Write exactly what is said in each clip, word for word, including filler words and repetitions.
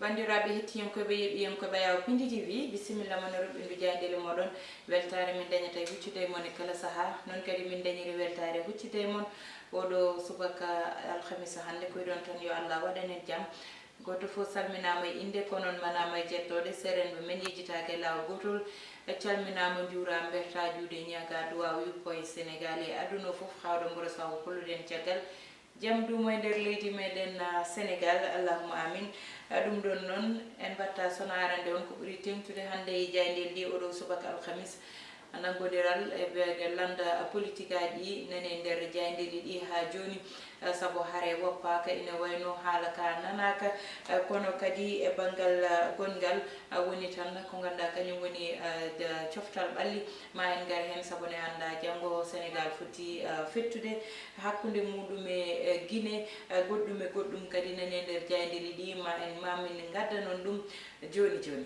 Banndiraaɓe hettiyankooɓe, yeeɓiyankooɓe Ayaw Pindi T V, bisimilla mon e roɓɓindu jaayndeele mooɗon. Weltaare min dañata e huccude e mon e kala sahaa. Noon kadi min dañiri weltaare e huccude e mon oɗo subaka alhamisa hannde. Koyɗon tan yo Allah waɗan en jam. Gooto fof salminaama e innde, kono on manaama e jettooɗe. Seerenɓe men yejjitaaka e laawol gootol. E calminaama, njuuraama, mbertaa juuɗe, ñaagaa duwaaw yuppo e Senegaal e aduna o fof, haawɗo mboro sawo kolluɗen caggal. Jam duumo e nder leydi meɗen, ah, Senegaal, allahumma amin. Ah, ɗum ɗon noon, en mbaɗta sona arande on ko ɓuri teeŋtude hannde e jaayndeeli ɗi oɗo subaka alhamis. Nanngodiral e be-, lannda politikaaji ɗi nani e nder jaayndeeli ɗi haa jooni, ah, sabu hare woppaaka, ina wayno haala ka nanaaka, ah, kono kadi e banngal, ah, gonngal, ah, woni tan ko ngannduɗaa kañum woni, ah, da-, coftal ɓalli. Ma en ngar heen, sabu ne anndaa janngo Senegaal foti, ah, fettude hakkunde muɗum e, eh, Gine, eh, goɗɗum e goɗɗum kadi nani e nder jaayndeeli ɗi, ma en, ma min ngaddanon ɗum jooni jooni.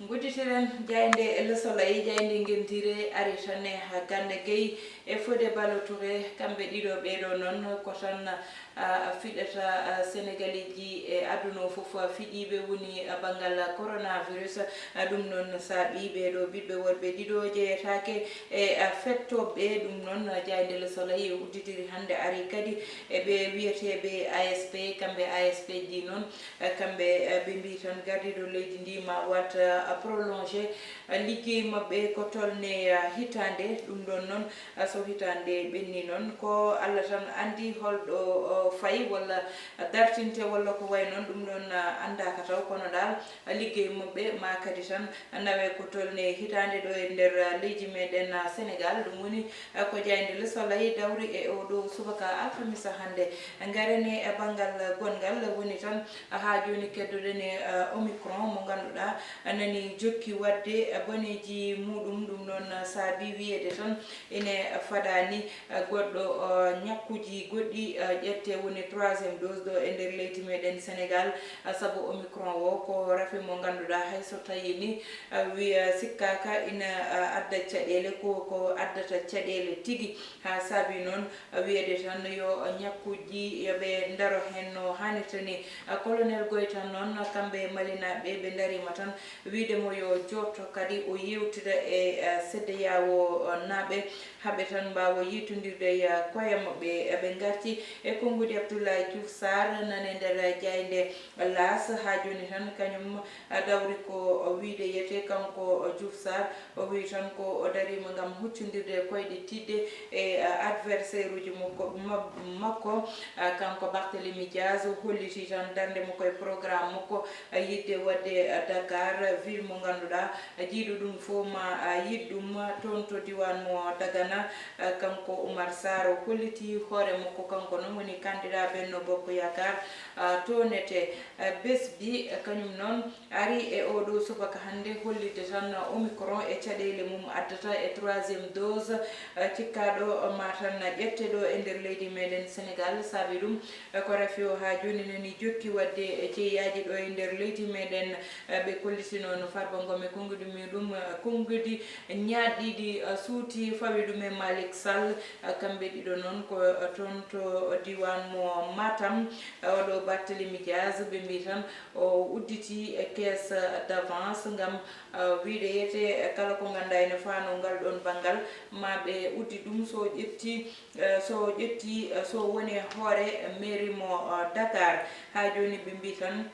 Ngudditiren jaaynde Le Soleil, jaaynde ngentire ari tan e Gana Gueye e Fodé Ballo-Touré, kamɓe ɗiɗo ɓeeɗo noon ko tan, ah, fiɗata, ah, Senegaleeji e aduna o fof, ah, fiɗiiɓe woni, ah, banngal coronavirus. Ah, ɗum noon saaɓi ɓeeɗo ɓiɓɓe worɓe ɗiɗo jeyetaake e, ah, fettoɓe. Ɗum noon, ah, jaaynde Le Soleil udditiri hannde, ari kadi e ɓe wiyeteeɓe A S P, kamɓe A S P ji noon, ah, kamɓe, ah, ɓe mbii tan gardiiɗo leydi ndi ma waɗ, ah, prolongé, ah, liggey maɓɓe ko tolne, ah, hitaande. Ɗum ɗon noon, ah, so hitaande ɓenni noon, ko Allah tan anndi holɗo, oh, fayi walla dartinte walla ko way noon. Ɗum ɗon, ah, anndaaka taw, kono dal, ah, liggey maɓɓe ma kadi tan nawe ko tolne hitaande ɗo e nder, ah, leydi meɗen, ah, Senegaal. Ɗum woni, ah, ko jaaynde Le Soleil dawri e oɗo subaka alhamisa hannde. Ngaren e banngal gonngal, woni tan, ah, haa jooni keddoɗen e, ah, Omicron mo ngannduɗaa nani jokki waɗde, ah, boneeji muɗum. Ɗum noon, ah, saabi wiyeede tan ene fadaani, ah, goɗɗo, ah, ñakkuuji goɗɗi, ah, ƴette woni troisième dose ɗo e nder leydi meɗen Senegaal, ah, sabu Omicron o ko rafi mo ngannduɗaa hay so tawi ni, ah, wiya sikkaaka ina, ah, adda caɗeele, ko, ko addata caɗeele tigi. Haa saabi noon, ah, wiyeede tan yo ñakkuuji, yo ɓe ndaro heen no haanirta ni. Ah, Colonel Goita noon, kamɓe Malinaaɓe ɓe ndariima tan, wiide mo yo jooɗto kadi o yeewtida e, eh, C E D E A O, eh, naaɓe, haa ɓe tan mbaawa yiytondirde e, eh, koye maɓɓe. Eh, ɓe ngarti e konnguɗi Abdoulaye Diouf Sarr nane nder jaaynde L'As. Haa jooni tan kañum, eh, dawri ko wiide yete kanko, eh, Diouf Sarr. O wiyi tan ko o dariima ngam huccondirde e koyɗe tiiɗɗe e, eh, adversaire uji makko, ma-, makko. Eh, kanko Barthélémy Diaz hollitii tan darnde makko e programme makko, eh, yiɗde waɗde, eh, Dakar, ville mo ngannduɗaa, eh, jiiɗo ɗum fof ma, eh, yiɗ ɗum toon to diiwaan mo Dagana. Eh, kanko Oumar Sarr o hollitii hoore makko, kanko noon woni candidat Benno Bokk Yaakaar, eh, to nete. Eh, Besbi, eh, kañum noon ari e oɗo subaka hannde hollitde tan Omicron e caɗeele mum addata e troisième dose, eh, cikkaaɗo ma tan ƴette ɗo e nder leydi meɗen Senegaal. Saabi ɗum, eh, ko rafi o haa jooni nani jokki waɗde, eh, jeeyaaji ɗo e nder leydi meɗen. Eh, ɓe kollitino no Farba Ngom e konnguɗi muɗum, eh, konnguɗi ñaaɗɗiɗi, eh, suuti fawi ɗum e Malick Sall. Eh, kamɓe ɗiɗo noon ko, eh, toon to diiwaan mo Matam. Eh, oɗo Barthélémy Diaz, ɓe mbii tan o udditi, eh, caisse d'avance ngam, eh, wiide yete, eh, kala ko ngannduɗaa ene faano ngal ɗoon banngal, ma ɓe uddi ɗum so ƴetti, eh, so ƴetti, eh, so woni hoore mairie mo, eh, Dakar. Haa jooni ɓe mbii tan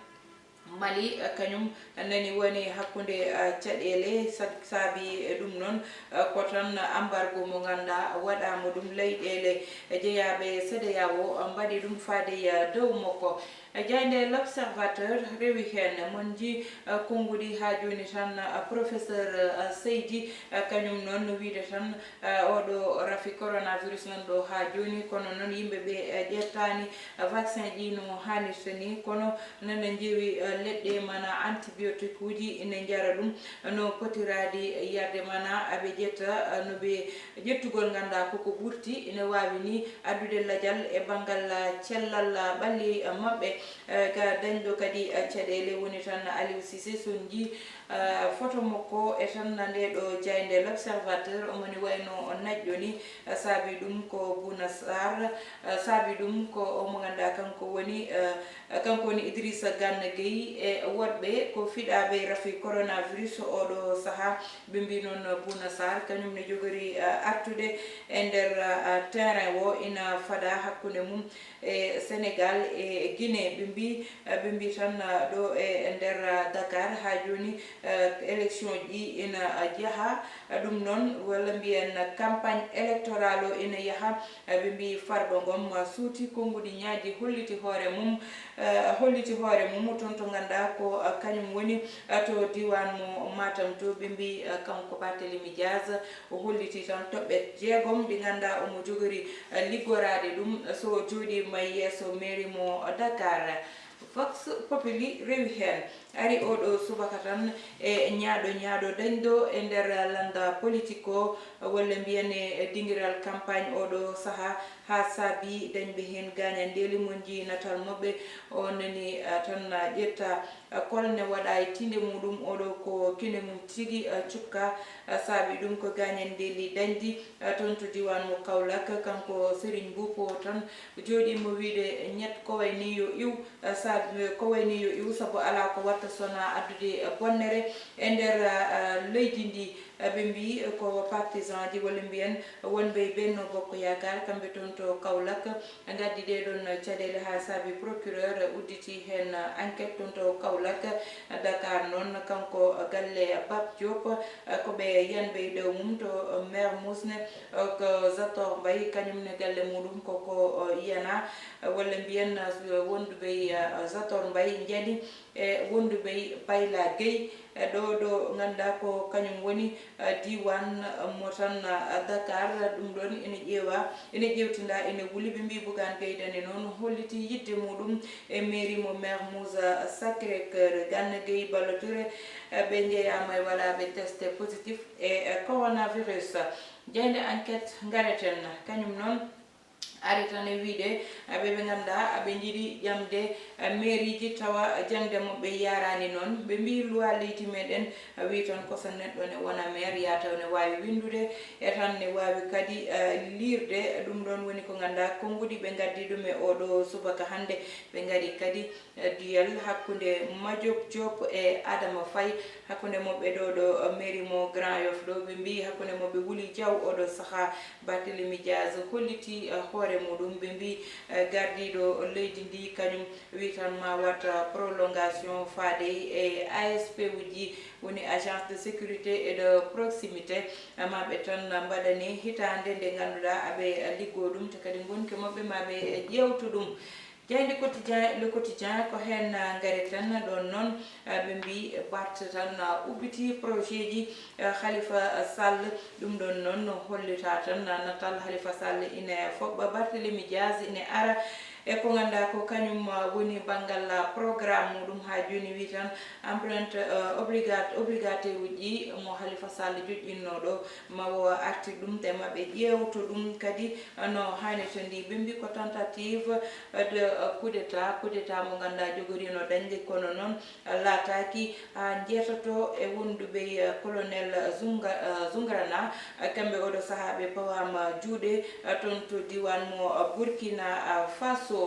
Mali, eh, kañum nani woni hakkunde, eh, caɗeele, sa-, saabi, eh, ɗum noon, eh, ko tan embargo mo ngannduɗaa waɗaama ɗum, leyɗeele jeyaaɓe C E D E A O mbaɗi ɗum faade e dow makko. Eh, jaaynde L'Observateur rewi heen, mon nji, eh, konnguɗi haa jooni tan, eh, professeur, eh, Seydi, eh, kañum noon no wiide tan, eh, oɗo rafi coronavirus nan ɗo haa jooni, kono noon yimɓe ɓe, eh, ƴettaani, eh, vaccin ji no haanirta ni, kono nana njewi, eh, leɗɗe mana antibiotique uji ine njara ɗum no potiraade yarde mana aɓe ƴetta no ɓe ƴettugol ngannda koko ɓurti ine waawi ni addude lajal e banngal cellal ɓalli maɓɓe. Ga dañɗo kadi caɗeele woni tan Aliou Cissé sonji foto makko e tan nde ɗo jaynde L'Observateur omoni wayno o naƴƴo ni. Saabi ɗum ko Bouna Sarr, saabi ɗum ko omo ngannda kanko woni kanko woni Idrissa Gana Gueye e woɗɓe ko fiɗaaɓe rafi coronavirus oɗo saha. Ɓe mbi noon Bouna Sarr kañum ne jogori artude e nder terrain o ina fada hakkunde mum e Sénégal e Guinée. Ɓe mbi ɓe mbi tan ɗo e nder Dakar ha joni élection ji ina jaaha. Ɗum noon walla mbiyen campagne électorale o ina yaaha. Ɓe mbi Farba Ngom suuti konnguɗi ñaaji holliti hoore mum holliti hoore mum toon to ngannda ko kañum woni to diwan mo Matam to. Ɓe mbi kanko Barthélémy Diaz o holliti tan toɓɓe jeegom ɗi ngannda omo jogori liggoraade ɗum so jooɗima yeeso mairie mo Dakar. Vox Populi rewi heen, ari oɗo subaka tan e ñaaɗo ñaaɗo dañɗo e nder lannda politik o walla mbiyen e dingiral campagne oɗo saha ha saabi dañɓe heen gañandeeli mo nji natal maɓɓe o nani tan ƴetta kol ne waɗa e tinde muɗum oɗo ko kine mum tigi cukka. Saabi ɗum ko gañandeeli dañdi toon to diwan mo Kaolack kanko Serigne Mboup o tan jooɗimo wiide ñett ko wayni yo iw saabi ko wayni yo iw sabu ala ko watta sona addude bonnere e nder leydi ndi. Ɓe mbi ko partisan ji walla mbiyen wonɓe e Benno Bokk Yaakaar kamɓe toon to Kaolack ngaddi ɗee ɗoon caɗeele haa saabi procureur udditi heen enquête toon to Kaolack. Dakar noon kanko galle Pape Diop ko ɓe yanɓe e dow mum to Mermoz ne ko Zator Mbaye kañum ne galle muɗum koko yana walla mbiyen wonduɓe Zator Mbaye njani e wonduɓe Bayla Gueye. E ɗo ɗo ngannduɗaa ko kañum woni diiwaan mo tan Dakar. Ɗum ɗoon ene ƴeewa ene ƴeewtinda ene wuli ɓe mbii Bougane Gueye Dany noon holliti yiɗde muɗum e mairie mo Mermoz Sacré Cœur. Gana Gueye Balla Touré ɓe njeyaama e waɗaaɓe test positif e coronavirus. Jaaynde enquête ngareten kañum noon ari tan e wiide ɓe ɓe ngannduɗaa ɓe njiɗi ƴamde mairieji tawa jaŋde maɓɓe yaraani noon. Ɓe mbii loi leydi meɗen wii tan ko so neɗɗo ne wona maire yataw ne waawi winndude e tan ne waawi kadi liirde. Ɗum ɗoon woni ko ngannduɗaa konnguɗi ɓe ngaddi ɗum e oɗo subaka hannde. Ɓe ngari kadi duel hakkunde Madiop Diop e Adama Faye hakkunde maɓɓe ɗo ɗo mairie mo Grand Yoff ɗo. Ɓe mbii hakkunde maɓɓe Wuli Diaw oɗo saha Barthélémy Diaz holliti hoore muɗum. Ɓe mbii gardiiɗo leydi ndi kañum wii tan ma wat prolongation faade e A S P uji woni agence de sécurité et de proximité. Ma ɓe tan mbaɗani hitaande nde ngannduɗaa aɓe liggo ɗum te kadi ngonki maɓɓe ma ɓe ƴeewtu ɗum. Jaaynde Quotidien, Le Quotidien ko heen ngareten ɗoon noon. Ɓe mbii Bart tan ubbiti projet ji Khalifa Sall. Ɗum ɗoon noon no hollita tan natal Khalifa Sall ine foɓɓa Barthélémy Diaz ine ara e ko ngannduɗaa ko kañum woni banngal programme muɗum haa jooni wii tan empreinte obligat obligataire uji mo Khalifa Sall joƴƴinno ɗo ma o artir ɗum te ma ɓe ƴeewto ɗum kadi no haanirta ndi. Ɓe mbi ko tentative de coup d'état coup d'état mo ngannduɗaa jogoriino dañde kono noon laataaki haa njeetoto e wonduɓe colonel Zunga- Zungrana. Kamɓe oɗo sahaa ɓe pawaama juuɗe toon to diiwaan mo Burkina Faso.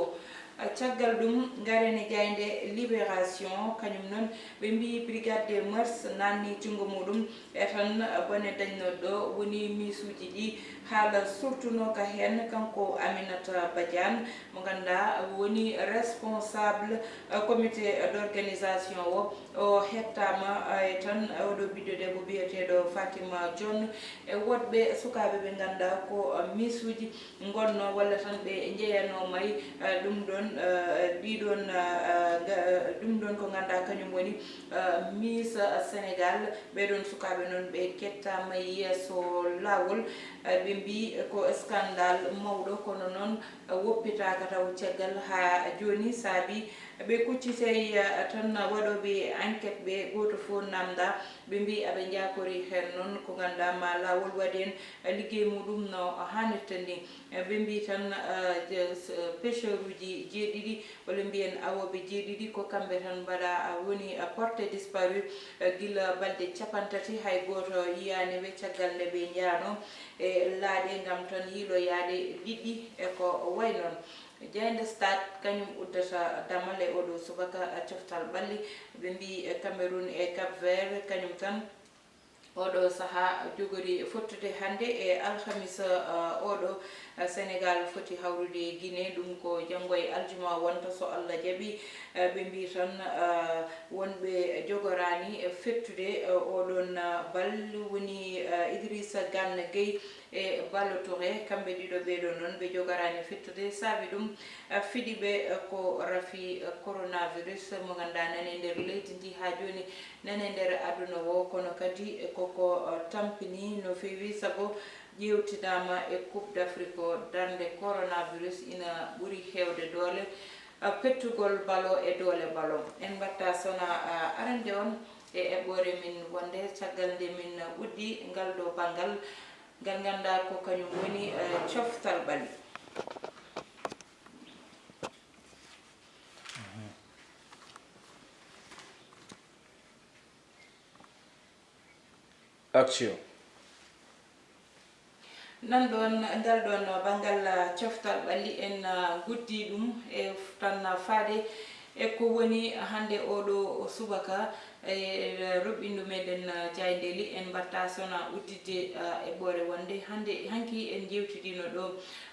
Caggal ɗum ngaren e jaaynde Libération kañum noon ɓe mbii brigade des mœurs naatni junngo muɗum e tan bone dañnoɗo woni miisuuji ɗi haala surtunooka heen kanko Aminata Badiane mo ngannduɗaa woni responsable comité d'organisation o. O hettaama e tan oɗo ɓiɗɗo debbo biyeteeɗo Fatima John e woɗɓe sukaaɓe ɓe ngannduɗaa ko miisuuji ngonno walla tan ɓe njeyanooma e ɗum ɗoon ɗiɗon ɗum ɗoon ko ngannduɗaa kañum woni Miss Sénégal. Ɓeɗon sukaaɓe noon ɓe kettaama yeeso laawol. Ɓe Mbi ko scandale mawɗo, kono noon woppitaaka taw caggal haa jooni, saabi ɓe kuccitay tan waɗooɓe enquête ɓe, gooto fof namda. Ɓe mbi aɓe njaakori heen noon ko ngannduɗaa ma laawol waɗi heen liggey muɗum no haanirta ni. Ɓe mbi tan, eh, je-, s-, pêcheur uji jeeɗiɗi, walla mbiyen awooɓe jeeɗiɗi, ko kamɓe tan mbaɗa, a woni, a porté disparu, eh, gila balɗe capantati, hay gooto yiyaani ɓe caggal nde ɓe njaano e laaɗe ngam tan yiiloyaade liɗɗi e ko way noon. Jaaynde Stade kañum uddata damal e oɗo subaka coftal ɓalli. Ɓe mbi, eh, Cameroun e Cap Vert kañum tan oɗo sahaa jogori fottude hannde e alhamisa, uh, oɗo, uh, Senegal foti hawrude e Guinée, ɗum ko janngo e aljuma wonta so Allah jaɓi. Uh, ɓe mbi tan, uh, wonɓe jogoraani fettude, uh, oɗon, uh, bal woni, uh, Idrissa Gana Gueye e Ballo Touré, kamɓe ɗiɗo ɓeeɗo noon ɓe jogoraani fettude. Saabi ɗum, uh, fiɗi ɓe, uh, ko rafi, uh, coronavirus mo ngannduɗaa nani e nder leydi ndi haa jooni. Nani e nder aduna o, kono kadi koko, uh, tampini no feewi, sabu ƴeewtidaama e Coupe d'Afrique o, darnde coronavirus ina ɓuri heewde doole, uh, pettugol balo e doole balo. En mbaɗta sona, uh, arande on e eɓɓoore min wonde caggal nde min uddi ngal ɗo banngal, ngal ngannduɗaa ko kañum woni, uh, coftal ɓalli. Action. Nan ɗoon, ngal ɗoon banngal, ah, coftal ɓalli en, ah, nguddii ɗum e tan faade e ko woni hannde oɗo subaka e roɓɓindu meɗen, ah, jaayndeeli. En mbaɗta sona udditde, ah, eɓɓoore wonde hannde, hanki en njeewtidiino ɗo,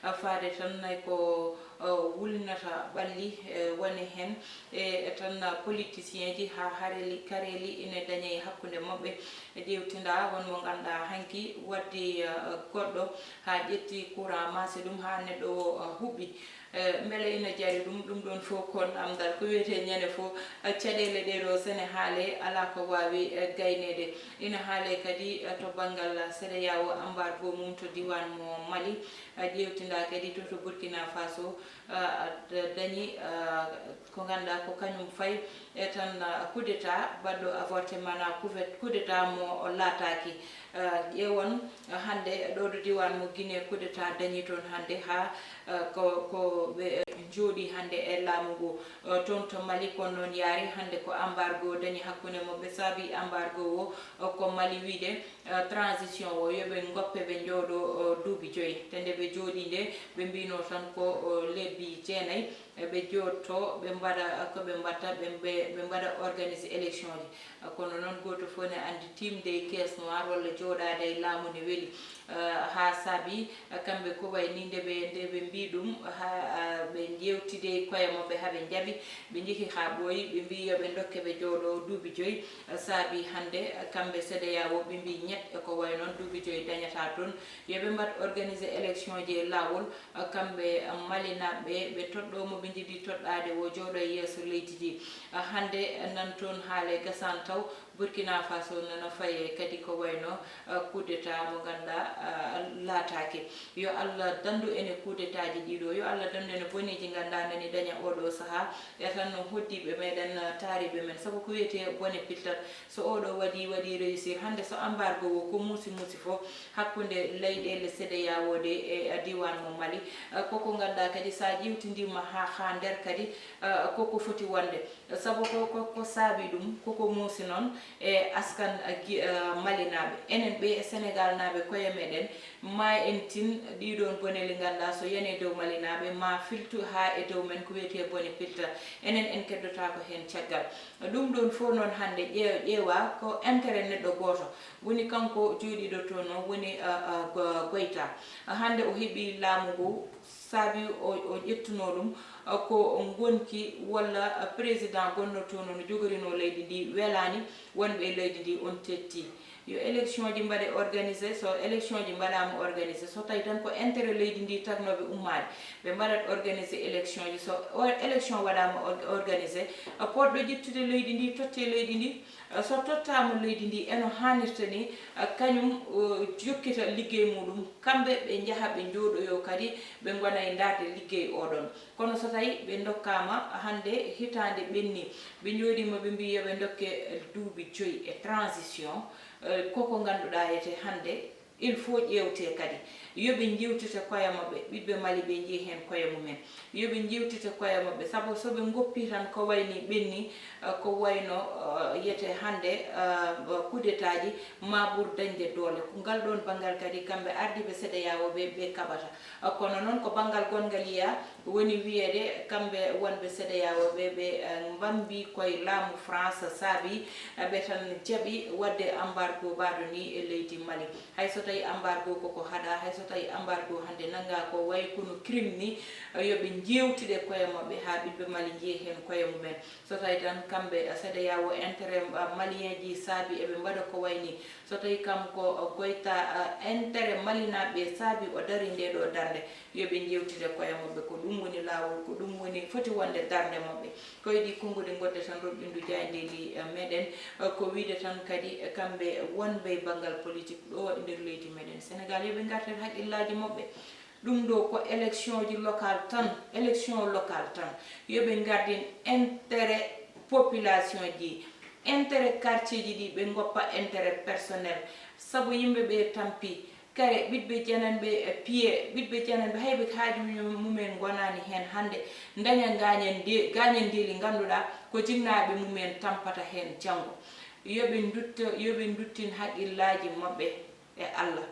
ah, faade tan e ko, ah, wulnata ɓalli, eh, woni heen. E tan politicienji haa hareli, kareeli ina daña e hakkunde maɓɓe. Ƴeewtinda won mo ngannduɗaa hanki waddi, eh, goɗɗo haa ƴetti courant maasi ɗum haa neɗɗo o, eh, huɓɓi. Eh, mbele ina jari ɗum? Ɗum ɗoon fof ko namdal. Ko wiyetee ñande fof, eh, caɗeele ɗee ɗo so ene haalee, alaa ko waawi, eh, gayneede. Ina haalee kadi, eh, to banngal CEDEAO embargo mum to diiwaan mo Mali. Eh, ƴeewtinda kadi to, to Burkina Faso, eh, da-, dañi, eh, ko ngannduɗaa ko kañum fayi e tan, ah, coup d'État baɗɗo avorté, maanaa coup d'État mo o laataaki. Ah, ƴeewon, ah, hannde ɗo ɗo diiwaan mo Guinée, coup d'État dañi toon hannde haa, ah, ko, ko ɓe njooɗii hannde e laamu ngu. Ah, toon to Mali ko noon yaari, hannde ko embargo dañi hakkunde maɓɓe, saabi embargo o, ah, ko Mali wiyde, ah, transition o yo ɓe ngoppe ɓe njooɗo, ah, duuɓi joyi. Te nde ɓe njooɗii nde, ɓe mbiyno tan ko, ah, lebbi jeenayi. E ɓe jooɗto, ɓe mbaɗa ko ɓe mbaɗta, ɓe, ɓe, ɓe mbaɗa organiser élection ji. Kono noon gooto fof ne anndi tiimde e caisse noire walla jooɗaade e laamu ne weli. Eh, haa saabi, eh, kamɓe ko wayi ni nde ɓe, nde ɓe mbii ɗum, haa, eh, ɓe njeewtidi e koye maɓɓe haa ɓe njaɓi, ɓe njehi haa ɓooyi, ɓe mbii yo ɓe ndokke ɓe jooɗo duuɓi joyi. Eh, saabi hannde, eh, kamɓe CEDEAO ɓe mbii ñett e ko wayi noon duuɓi joyi dañataa toon. Yo ɓe mbaɗ organiser élection ji e laawol. Kamɓe Malinaaɓe, ɓe toɗɗoo mo ɓe njiɗi toɗɗaade o jooɗo e yeeso leydi ndi. Hannde nan toon haale gasaani taw, Burkina Faso nana faye kadi ko wayno, ah, coup d'État mo ngannduɗaa, ah, laataaki. Yo Allah danndu ene coup d'État ji ɗiɗo, yo Allah danndu ene boneeji ngannduɗaa nani daña oɗo sahaa. E tan no hoddiiɓe meɗen, ah, taariiɓe men, sabu ko wiyetee bone piltat. So oɗo waɗi, waɗi réussir, hannde so embargo o ko muusi muusi fof, hakkunde leyɗeele CEDEAO ɗe e diiwaan mo Mali, eh, koko ngannduɗaa kadi so a ƴeewtindiima haa, haa nder kadi, eh, koko foti wonde. Sabu ko, ko, ko saabi ɗum, koko muusi noon e askan, eh, gi-, eh, Malinaaɓe. Enen ɓe e Senegaalnaaɓe koye meɗen, ma en tin ɗiɗoon boneli ngannduɗaa so yani e dow Malinaaɓe, ma filtu haa e dow men ko wiyetee bone pilta. Enen en keddotaako heen caggal. Ɗum ɗoon fof noon hannde ƴee-, ƴeewa ko intérêt neɗɗo gooto. Woni kanko jooɗiiɗo toon o, woni, ah, ah, Go-, Goyta. Hannde o heɓii laamu ngu, saabi o, o ƴettunoo ɗum, ah, ko ngonki walla, ah, président gonnoo toon o no jogorinoo leydi ndi welaani wonɓe e leydi ndi, on tetti. Yo élection ji mbaɗe organisé. So élection ji mbaɗaama organisé, so tawi tan ko intérêt leydi ndi tagnooɓe ummaade, ɓe mbaɗat organisé élection ji. So élection waɗaama organisé, poɗɗo ƴettude leydi ndi, totte leydi ndi. So tottaama leydi ndi eno haanirta ni, kañum jokkita liggey muɗum. Kamɓe ɓe njaha ɓe njooɗoyo kadi, ɓe ngona e ndaarde liggey oɗon. Kono so tawi ɓe ndokkaama hannde, hitaande ɓenni, ɓe njooɗiima ɓe mbii yo ɓe ndokke duuɓi joyi e transition. Koko ngannduɗaa ete hannde, il faut ƴeewtee kadi. Yo ɓe njeewtite koye maɓɓe, ɓiɓɓe Mali ɓe njii heen koye mumen. Yo ɓe njeewtite koye maɓɓe, sabu so ɓe ngoppii tan ko wayni ɓenni, ko wayno yete hannde kudetaaji ma ɓur dañde doole. Ko ngal ɗoon banngal kadi kamɓe ardiiɓe CEDEAO ɓe, ɓe kaɓata. Kono noon ko banngal gonngal yiyaa, woni wiyeede kamɓe wonɓe CEDEAO ɓe, ɓe mbambi koye laamu France saabi ɓe tan jaɓi waɗde embargo mbaɗo ni e leydi Mali. Hay so tawi embargo koko haɗa, hay so tawi embargo hannde nannga ko way kono crime ni, yo ɓe njeewtide koye maɓɓe haa ɓiɓɓe Mali njiya heen koye mumen. So tawi tan kamɓe CEDEAO intérêt malien ji saabi eɓe mbaɗa ko wayni, so tawi kam ko Goyta intérêt malinaaɓe saabi o dari nde ɗo darnde, yo ɓe njeewtide koye maɓɓe. Ko ɗum woni laawol, ko ɗum woni foti wonde darnde maɓɓe. Ko e ɗi konngudi ngonde tan roɓɓindu jaayndeeli meɗen, ko wiide tan kadi kamɓe wonɓe banngal politique ɗo e nder leydi meɗen Sénégal, yo ɓe ngartir haqqillaaji maɓɓe. Ɗum ɗo ko élection ji local tan, élection local tan. Yo ɓe ngardin intérêt population ji, intérêt quartier ji ɗi, ɓe ngoppa intérêt personnel. Sabu yimɓe ɓe tampi, kare ɓiɗɓe jananɓe piye, ɓiɗɓe jananɓe hay ɓe haaju mumen ngonaani heen hannde, ndaña gañande, gañandeeli ngannduɗaa ko jinnaaɓe mumen tampata heen janngo. Yo ɓe ndutto, yo ɓe nduttin haqqillaaji maɓɓe e Allah.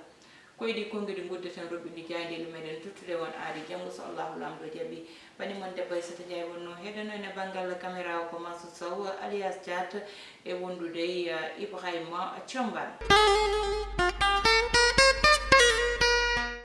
Ko e ɗi konngudi nguddeten roɓɓindu jaayndeeli meɗen tottude on aadi janngo so Allahu Laamɗo jaɓi. Bani mon debbo Aissata Ndiaye wonno heɗono en e banngal caméra o ko Mansour Sow alias Thiat e wondude e Ibrahima Thiombane.